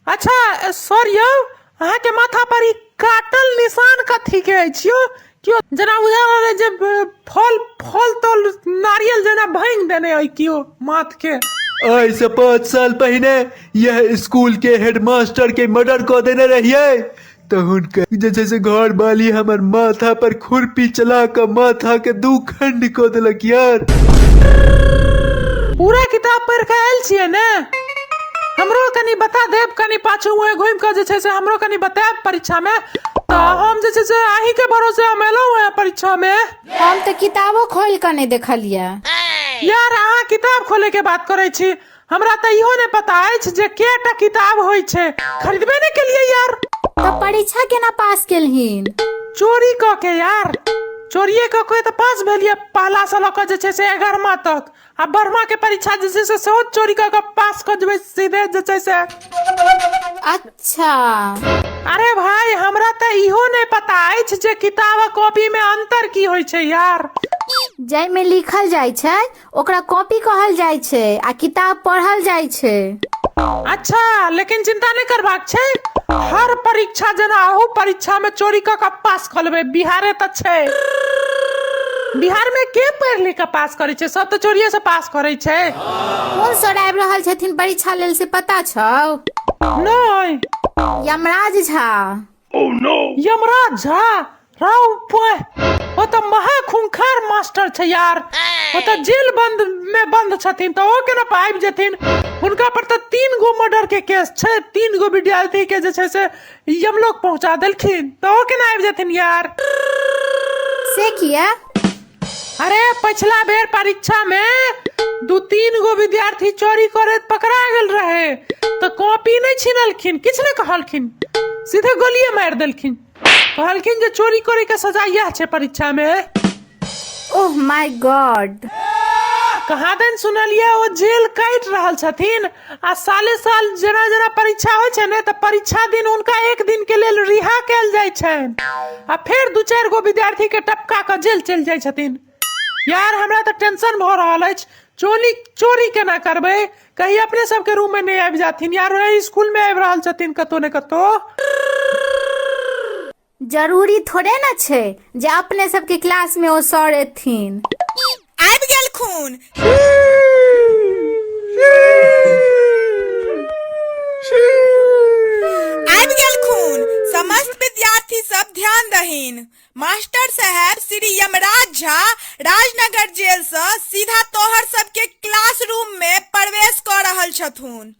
अच्छा सर यौ, अहाँके माथा पर ई काटल निशान कथी के अछि यौ? केओ जेना बुझा रहल अछि जे फल फल तल नारियल जेना भांगि देने अइ केओ माथ के। आइ से 5 साल पहिने यह स्कूल के हेडमास्टर के मर्डर कऽ देने रहियै तऽ हुनकर जे छै से घर वाली हमर माथा पर खुरपी चला कऽ माथा के 2 खंड कऽ देलक यार। पूरा किताब पढ़ि कऽ आयल छियै ने? हमरो कनि बता देब, कनि पाछू मुँहे घुमि कऽ जे छै से हमरो कनि बतायब परीक्षा मे, तऽ हम जे छै से अहींके भरोसे हम एलहुँ हेँ परीक्षा मे। हम तऽ किताबो खोलि कऽ नहि देखलियै। यार अहाँ किताब खोले के बात करै छी, हमरा तऽ इहो नहि पता अछि जे केटा किताब होइ छै, खरीदबे नहि केलियै यार। तऽ परीक्षा केना पास केलहिन? चोरी कऽ के यार, चोरिये कऽ के तऽ पास भेलियै पहला से लऽ कऽ जे छै से 11वां तक, आ 12वां के परीक्षा जे छै से सेहो चोरी कऽ के पास कऽ जेबै सीधे जे छै से। अच्छा। अरे भाई हमरा तऽ इहो नहि पता अछि जे किताब आ कॉपी में अंतर की होइ छै यार। जाहिमे लिखल जाइ छै ओकरा कॉपी कहल जाइ छै आ किताब पढ़ल जाइ छै। अच्छा, लेकिन चिंता नहि करबाक छै, हर परीक्षा जेना अहू परीक्षा में चोरी कऽ के पास कऽ लेबै, बिहारे तऽ छै। बिहार में के पढ़ि लिख कऽ पास करै छै, सब तऽ चोरिये से पास करै छै। कोन सर आबि रहल छथिन परीक्षा लेल से पता छौ? नहि। यमराज झा। यमराज झा? राव पाय, ओ तऽ महा खूंखार मास्टर छै यार, ओ तऽ जेल बंद में बंद छथिन, तऽ ओ केना आबि जेथिन? हुनका पर तऽ 3 गो मर्डर के केस छै, 3 गो विद्यार्थी के जे छै से यमलोक पहुंचा देलखिन, तऽ ओ केना आबि जेथिन यार? से किया? अरे पछिला बेर परीक्षा में 2-3 गो विद्यार्थी चोरी करैत पकड़ा गेल रहे, तऽ कॉपी नहि छीनलखिन, किछु नहि कहलखिन, सीधे गोलिये मारि देलखिन, कहलखिन जे चोरी करे के सजा इएह छै परीक्षा में। ओह my God. कहाँ दिन सुनलियै ओ जेल काटि रहल छथिन, आ साले साल जेना जेना परीक्षा होइ छै ने तऽ परीक्षा दिन हुनका एक दिन के लेल रिहा कयल जाइ छनि, आ फेर 2-4 गो विद्यार्थी के टपका कऽ जेल चलि जाइ छथिन। यार हमरा तऽ टेंशन भऽ रहल अछि, चोरी चोरी केना करबै, कहीं अपने सबके रूम में नहि आबि जाथिन यार, ओहि स्कूल में आबि रहल छथिन कतौ ने कतौ। जरूरी थोड़े ने छै जे अपने सबके क्लास में ओ सर एथिन। आबि गेलखुन। आबि गेलखुन। समस्त विद्यार्थी सब ध्यान दहीन, मास्टर साहेब श्री यमराज झा राजनगर जेल से सीधा तोहर सबके क्लासरूम में प्रवेश कऽ रहल छथुन।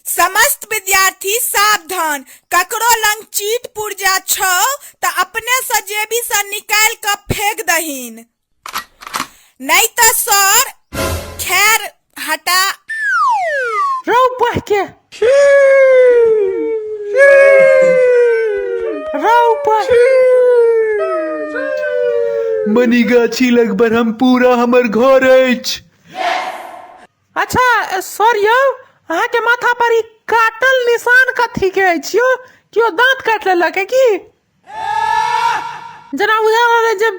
समस्त विद्यार्थी सावधान, ककरो लंग चीट पुर्जा छौ तऽ अपने से जेबी से निकालि कऽ फेंक दहीन, नहीं तऽ सर खैर हटा। रौ बह के, रौ बह। मनीगाछी लग ब्रह्मपुरा हमर घर अछि। अच्छा सर यौ, अहाँके माथा पर ई काटल निशान कथी के अछि यौ? केओ दाँत काटि लेलक है की? जेना बुझा रहल अछि जे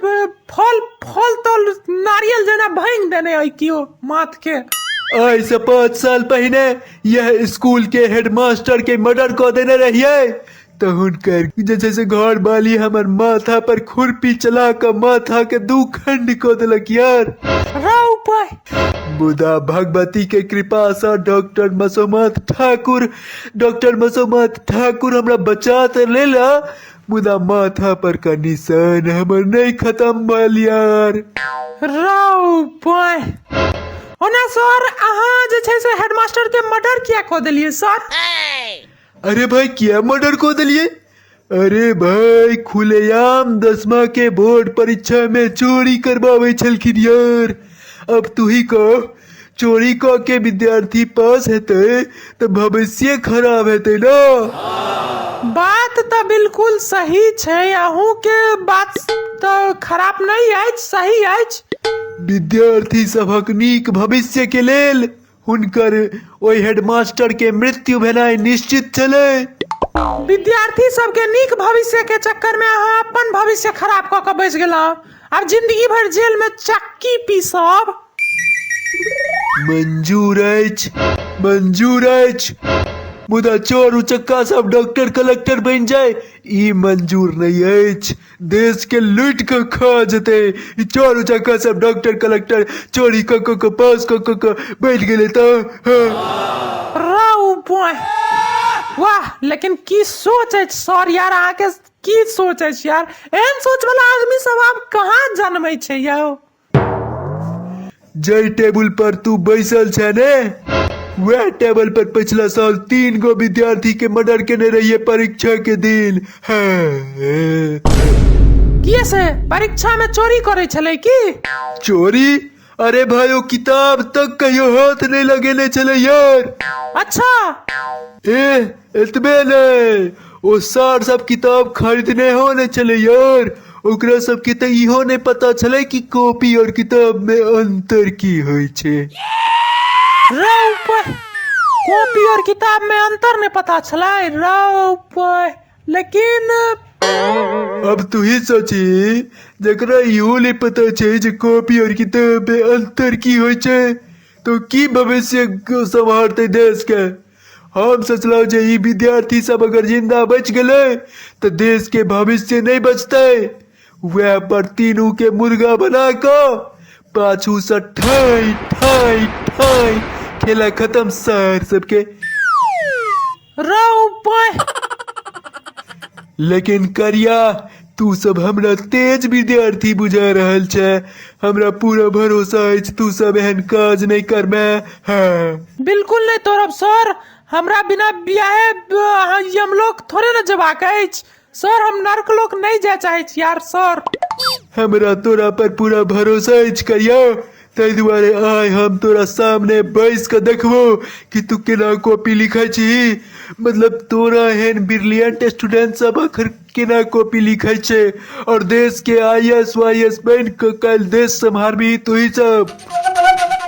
फल फल तल नारियल जेना भांगि देने अइ केओ माथ के। आइ से 5 साल पहिने यह स्कूल के हेडमास्टर के मर्डर कऽ देने रहियै, तऽ हुनकर जे छै से घर वाली हमर माथा पर खुरपी चला कऽ माथा के 2 खंड कऽ देलक यार। रौ पाय। मुदा भगवती के कृपा सँ डॉक्टर मसोमात ठाकुर हमरा बचा तऽ लेला, मुदा माथा पर का निशान हमर नहीं खत्म भेल यार। रौ पाय। ओना सर अहाँ जे छै से हेडमास्टर के मर्डर किया कऽ देलियै सर? अरे भाई किया मर्डर कऽ देलियै? अरे भाई खुलेआम 10वां के बोर्ड परीक्षा में चोरी करबाबै छलखिन यार। अब तू ही कह, चोरी कऽ के विद्यार्थी पास हेतै तऽ भविष्य खराब हेतै ना। बात तऽ बिल्कुल सही छै, अहूँ के बात तऽ खराब नहीं अछि, सही अछि। विद्यार्थी सभक नीक भविष्य के लेल हुनकर ओहि हेडमास्टर के मृत्यु भेनाइ निश्चित छलै। विद्यार्थी सबके नीक भविष्य के चक्कर में अहाँ अपन भविष्य खराब कऽ के बैस गेलहुँ, आब जिंदगी भरि जेल में चक्की पीसब। मंजूर अछि, मंजूर अछि। मुदा चोर उचक्का सब डॉक्टर कलेक्टर बनि जाय ई मंजूर नहि अछि। देश के लूटि कऽ खा जेतै ई चोर उचक्का सब डॉक्टर कलेक्टर चोरी कऽ कऽ कऽ पास कऽ कऽ कऽ बनि गेलै तऽ हँ। रौ बोय, वाह, लेकिन की सोच अछि सर यार अहाँके, की सोच अछि यार। एहन सोच वाला आदमी सब आब कहाँ जन्मै छै यौ। जाहि टेबुल पर तू बैसल छे ने, वएह टेबल पर पिछला साल 3 गो विद्यार्थी के मर्डर केने रहिए परीक्षा के दिन। हाँ। किए से परीक्षा में चोरी करे छलै की? चोरी? अरे भाई ओ किताब तक कहियो हाथ नहीं लगेने छलै यार। अच्छा। ए एतबे नहीं, ओ सर सब किताब खरीदने हो नहीं छलै यार। ओकरा सबके तऽ इहो नहीं पता छलै कि कॉपी और किताब में अंतर की होइ छै। रौ कॉपी और किताब में अंतर नहीं पता छलै रौ। लेकिन अब तू ही सोची, जकरा इहो नहीं पता छै जे कॉपी और किताब में अंतर की होइ छै, तो की भविष्य सम्हारतै देश के। हम सोचलहुँ जे ई विद्यार्थी सब अगर जिंदा बच गेलै तऽ देश के भविष्य नहीं बचतै। वएह पर तीनू के मुर्गा बना कऽ पाछू से ठाई ठाई ठाई खेला खत्म सर सबके। रौ बोय। लेकिन करिया तू सब हमरा तेज विद्यार्थी बुझा रहल छै, हमरा पूरा भरोसा अछि तू सब एहन काज नहीं करबे। हाँ बिल्कुल नहीं तोड़ब सर, हमरा बिना बियाहे यमलोक थोड़े न जेबाक अछि सर। हम नर्कलोक नहीं जाय चाहै छी यार सर। हमरा तोरा पर पूरा भरोसा अछि करिया, ताहि दुआरे आइ हम तोरा सामने बैस कऽ देखबो कि तू केना कॉपी लिखै छी। मतलब तोरा एहन ब्रिलियंट स्टूडेंट सब आखिर केना कॉपी लिखै छै और देश के I S Y S बनि कऽ काल्हि देश सम्हारबी तू ही सब।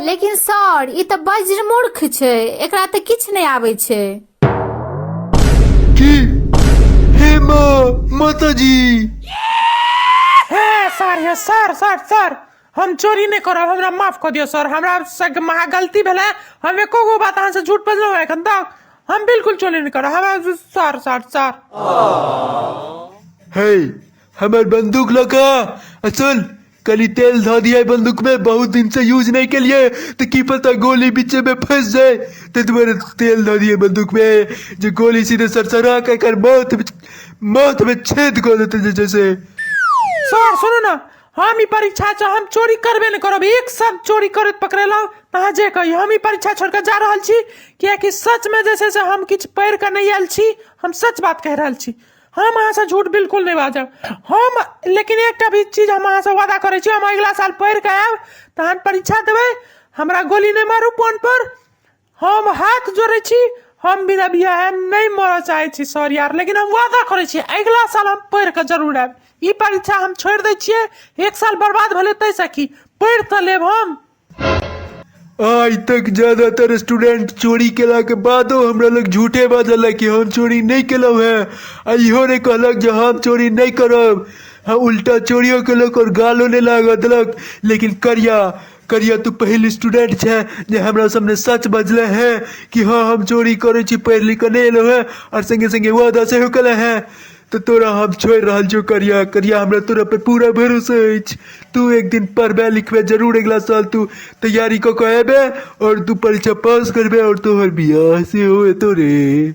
लेकिन सर ई तऽ वज्र मूर्ख छै, एकरा तऽ किछु नहि आबै छै। की हे माँ माताजी। हे सर, हे सर, सर सर हम चोरी नहीं करब, हमरा माफ कऽ दियौ सर। हमरा से महा गलती भेलै, हम एको गो बात अहाँ से झूठ बजलहुँ एखन तक। हम बिल्कुल चोरी नहीं करब, हमरा सर सर सर। हे हमर बंदूक लगा आ सुन, कली तेल धऽ दिया बंदूक में, बहुत दिन से यूज नहीं के लिए तो की पता गोली बीचे में फंस जाए, तो तुम्हारे तेल धऽ दिए बंदूक में जो गोली सीधे सरसरा के कर मौत में छेद कर देते जैसे। सर सुनू ना, हम ई परीक्षा से हम चोरी करबे नहीं करब। एक शब्द चोरी करैत पकड़ेलहुँ तऽ अहाँ जे कहियौ। हम ई परीक्षा छोड़ कऽ जा रहल छी, कियाकि सच में जे छै से हम किछु पढ़ि कऽ नहि आयल छी। हम सच बात कहि रहल छी, हम अहाँसँ झूठ बिल्कुल नहि बाजब हम। लेकिन एकटा भी चीज हम अहाँसँ वादा करै छी, हम अगिला साल पढ़ि कऽ आयब तहन परीक्षा देबै। हमरा गोली नहि मारू फोन पर, हम हाथ जोड़ै छी। हम बिना बियाहे नहि मरऽ चाहै छी सर यार, लेकिन हम वादा करै छी अगिला साल हम पढ़ि कऽ जरूर आयब। ई परीक्षा हम छोड़ि दै छियै, एक साल बर्बाद भेलै ताहिसँ की, पढ़ि तऽ लेब हम। आइ तक ज्यादातर स्टूडेंट चोरी केला के बादो हमरा लग झूठे बाजल कि हम चोरी नहीं केलहुँ हैं, आ इहो नहीं कहलक जे हम चोरी नहीं करब। हाँ उल्टा चोरियो केलक और गालो नहीं लागऽ देलक। लेकिन करिया करिया तू पहिल स्टूडेंट छे जे हमरा सामने सच बजले हैं कि हाँ हम चोरी करै छी, पढ़ि लिख कऽ नहि एलहुँ हैं और संगे संगे वादा सेहो केले हैं, तो तोरा हम छोड़ि रहल छियौ करिया। करिया हमरा तोरा पर पूरा भरोसा अछि, तू एक दिन पढ़बे लिखबे जरूर, अगिला साल तू तैयारी कऽ कऽ एबे और तू परीक्षा पास करबे और तोहर बियाह सेहो हेतौ रे।